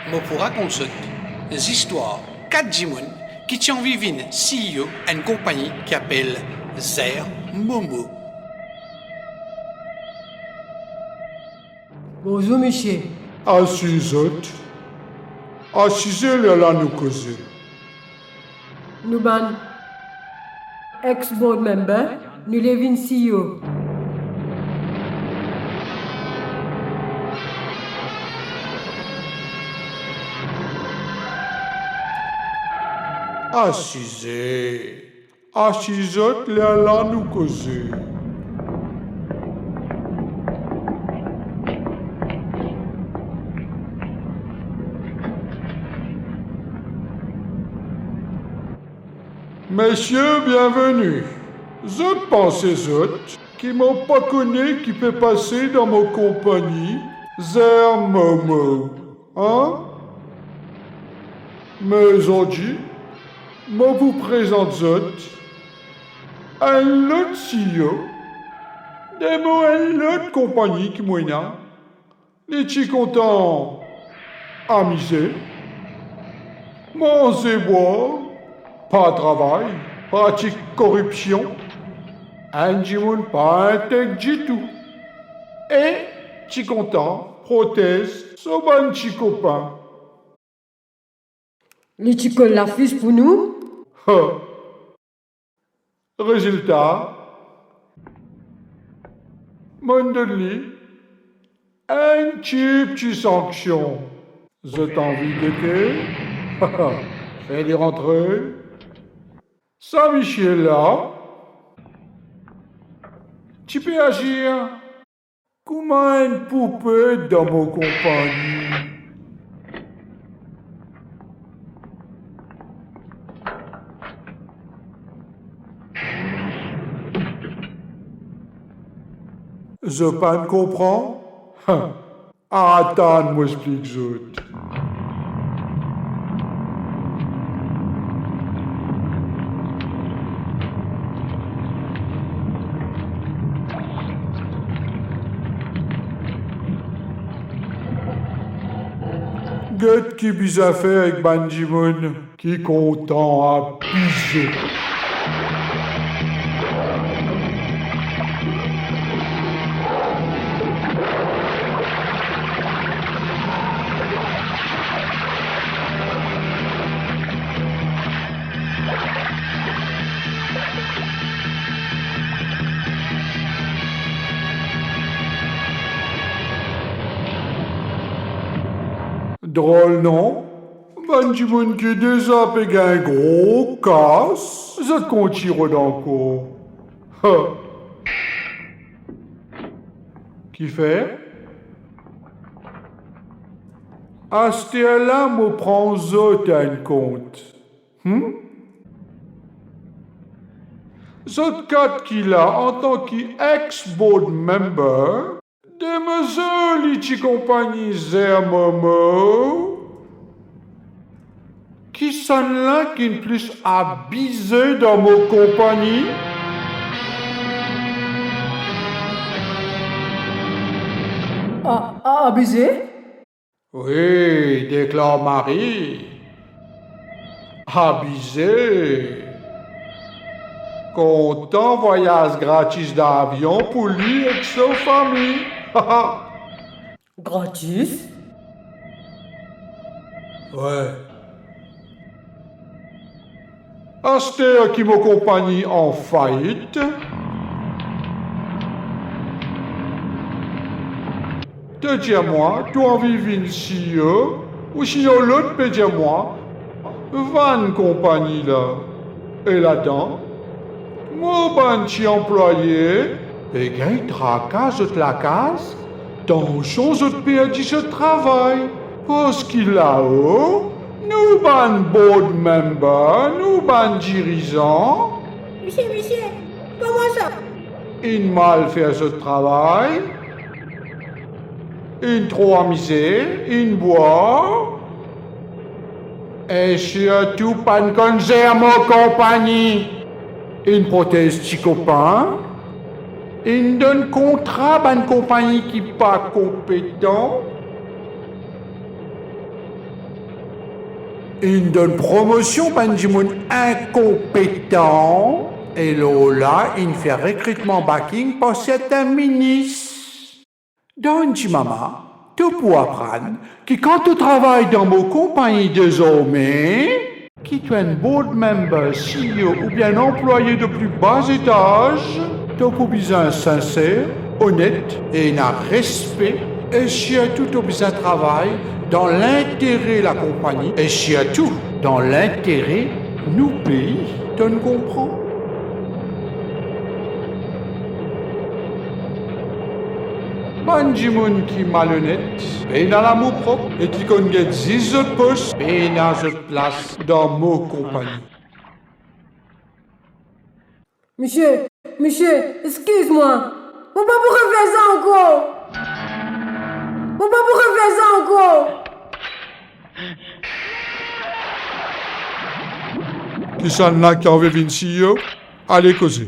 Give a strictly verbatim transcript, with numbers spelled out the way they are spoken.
Mo pou rakont zot zistwar kat dimoun ki ti anvi vinn C E O enn konpagni ki apel Zer Momo. Bonzour, misie. Asiz zot. Asize, lerla nou koze. Nou bann ex board member, nou le vinn C E O. Asize. Asiz zot, lerla nou koze. Misie, bienveni. Zot panse zot ki mo pa kone ki pe pase dan mo konpagni Zer Momo, an? Me zordi, mo pou prezant zot enn lot C E O de mo enn lot konpagni ki mo ena. Li ti kontan amize, manze, bwar, pa travay, pratik koripsion, enn dimoun pa integ ditou, e ti kontan protez so bann ti kopin. Li ti kol lafis pou nou. Ha! Rezilta, mo'nn donn li enn ti, ti sanksion. Zot anvi gete? Fer li rantre. Sa misie la ti pe azir kouma enn poupe dan mo konpagni. Zot pa'nn konpran? Atann, mo explik zot. Get ki bizin fer ek bann dimoun ki kontan abize. Drol, non? Bann dimoun ki deza pe gagn gro kas, zot kontign rod ankor. Ha! Kifer? Asterla mo pran zot enn kont. Hmm? Zot kat ki la antan ki ex board member de mo zoli ti konpagni Zer Momo, kisannla ki'nn plis abize dan mo konpagni? A, a, abize? Wi, deklar Marie. Abize. Kontan vwayaz gratis dan avion pou li ek so fami. Gratis? Wi. Aster ki mo konpagni an fayit, to dir mwa to anvi vinn C E O, ousinon lot pe dir mwa, vann konpagni la. E ladan, mo bann ti anplwaye pe gagn traka zot lakaz, tansion zot perdi zot travay, parski lao, nou bann board member, nou bann dirizan, misie, misie, kouma sa? Inn mal fer zot travay, inn tro amize, inn bwar, e sirtou pa'nn konn zer mo konpagni, inn protez ti kopin, inn donn kontra bann konpagni ki pa konpetan. Inn donn promosion bann dimoun inkonpetan, e lor la inn fer rekritman backing par sertin minis. Dan enn ti moman, to pou aprann ki kan to travay dan mo konpagni dezorme, ki to enn board member, C E O oubien enn anplwaye de pli ba etaz, to pou bizin sinser, onet e ena respe, e sirtou to bizin travay dan lintere lakonpagni, e sirtou dan lintere nou pei. To'nn konpran? Bann dimoun ki malonet, pena lamour prop e ki konn get zis zot pos, pena zot plas dan mo konpagni. Misie, misie, eskiz mwa. Mo pa pou refer sa ankor. Mo pa pou refer sa ankor. Kisannla ki anvi vinn C E O? Ale koze.